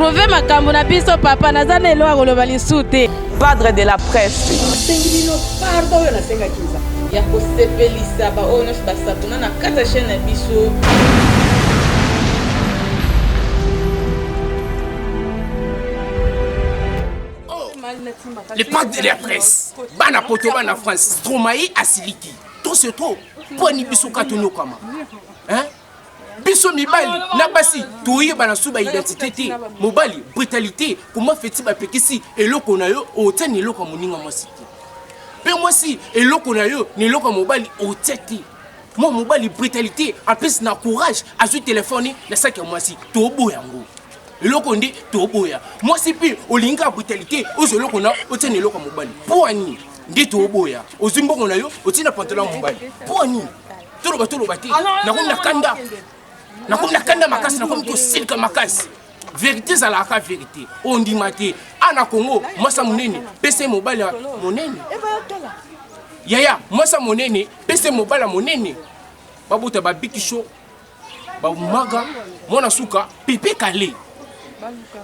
Prouve makambo na biso papa, naza na eloko ya koloba lisusu te. Padre de la presse. Nasengi bino pardon oyo nasengaki eza ya kosepelisa baoyo nyonso basabona na kati ya chaîne na biso. Le padre de la presse, bana poto bana France, Stromae asiliki. Trop c'est trop. Poni biso ka tonyokama. Hein? Biso mibali na basi toyebana su ba identité te. Mobali brutalité, comment feti bapekisi eloko na yo otia na eloko ya moninga mwasi te. Mpe mwasi eloko na yo na eloko ya mobali otia te. Mwa mobali brutalité, en plus na courage azwi telefone na saki ya mwasi, toboya yango. Eloko nde toboya. Mwasi mpe olingi kaka brutalité, ozwa eloko na otia na eloko ya mobali. Mpo nini? Nde toboya. Ozwi mbongo na yo otie na pantalon ya mobali. Mpo nini? Toloba toloba te. Nakomi na kanda. Nakomi na kanda makasi, nakomi kosilika makasi. Verité ezalaka verité. Ondima te. A na Congo, mwasi ya monene pesa ye mobali ya monene. Yaya, mwasi ya monene pesa ye mobali ya monene. Babota ba bikisho, ba umaga, mwana suka pepe kale.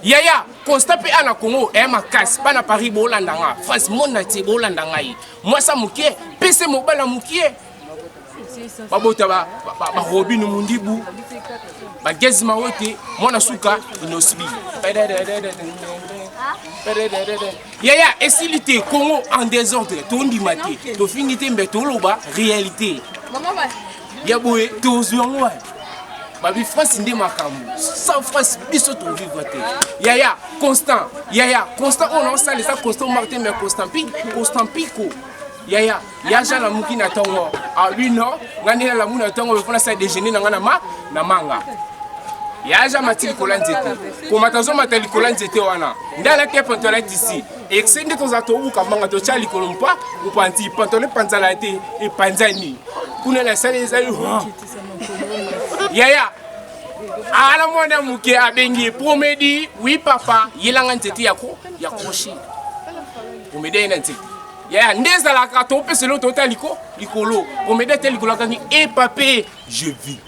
Yaya, constat pe a na Congo eh makasi. Bana Paris bolanda nga, France monde entier bolanda ngai. Mwasi ya moke pesa ye mobali ya moke. Babota ba Robin Mundibu, ba Gez Mawete, mwana suka Inosbi. Yaya, esili te Congo en désordre, tondima te, tofingi te mbe toloba réalité. Ya boye tozwi yango wapi? Babi France nde makambo. Sans France biso tovivre te. Yaya, Constant, yaya, Constant oyo naosala eza Constant Martin mais Constant Pico, Constant Pico. Yaya, ya Jean lamuki na tongo. Ah lui non, nga nde nalamuki na tongo mpo nasala déjeuner na nga na ma na manga. Ya Jean mati likolo ya nzete. Komata azomata likolo ya nzete wana. Nde alati ye pantalon ya tisi. Excès nde tozala tobuka manga totya likolo mpa mopanzi pantalon epanzana te epanzani. Kuna na sali ezali yaya ala mwana moke abengi promedi oui papa yelanga nzete ya ko ya crochet promedi aye na nzete yaya nde ezalaka topesa eloko tota liko likolo promedi ate likolo akangi e pape je vis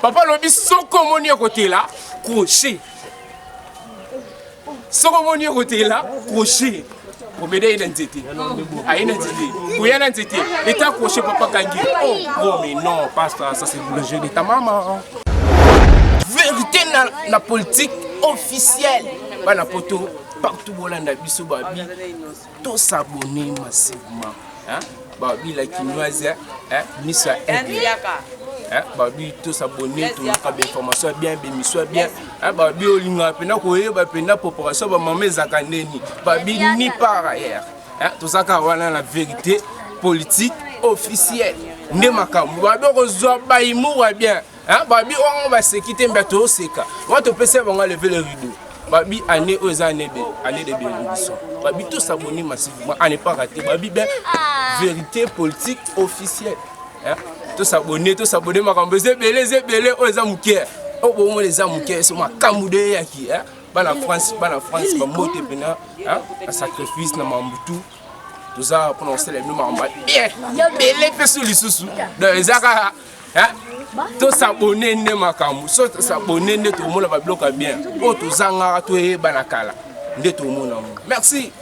papa alobi soki omoni ekotela crochet soki omoni ekotela crochet promedi aye na nzete aye na nzete koya na nzete eta crochet papa kangi oh oh mais non pas ça, ça c'est le jeu de ta maman. Vérité na, na politique officielle bana poto partout bolanda biso babi to s'abonner massivement hein babi la kinoise hein miso ya aigle hein babi to s'abonner toluka ba information bien ba émission bien hein babi olingaka mpena koyeba mpena préparation ba mama ezalaka ndeni babi ni par ailleurs hein tozalaka wana na vérité politique officielle nde makambo babi okozwa ba humour ya bien hein babi oyo baseki te mbe toseka wana topesa bango lever le rideau babi année oyo eza année de année de bénédiction babi to s'abonner massivement à ne pas rater babi ben vérité politique officielle hein to s'abonner to s'abonner makambo eza ebele eza ebele oyo eza moke oyo bomona eza moke so makambo de eyaki hein bana France bana France bambote mpena hein na sacrifice na mambutu toza mpona kosala bino makambo ya bien ebele mpe so lisusu donc eza kaka to s'abonner nde makambo so to s'abonner nde tokomona babiloko ya bien oyo tozangaka toyebana kala nde tokomona yango merci.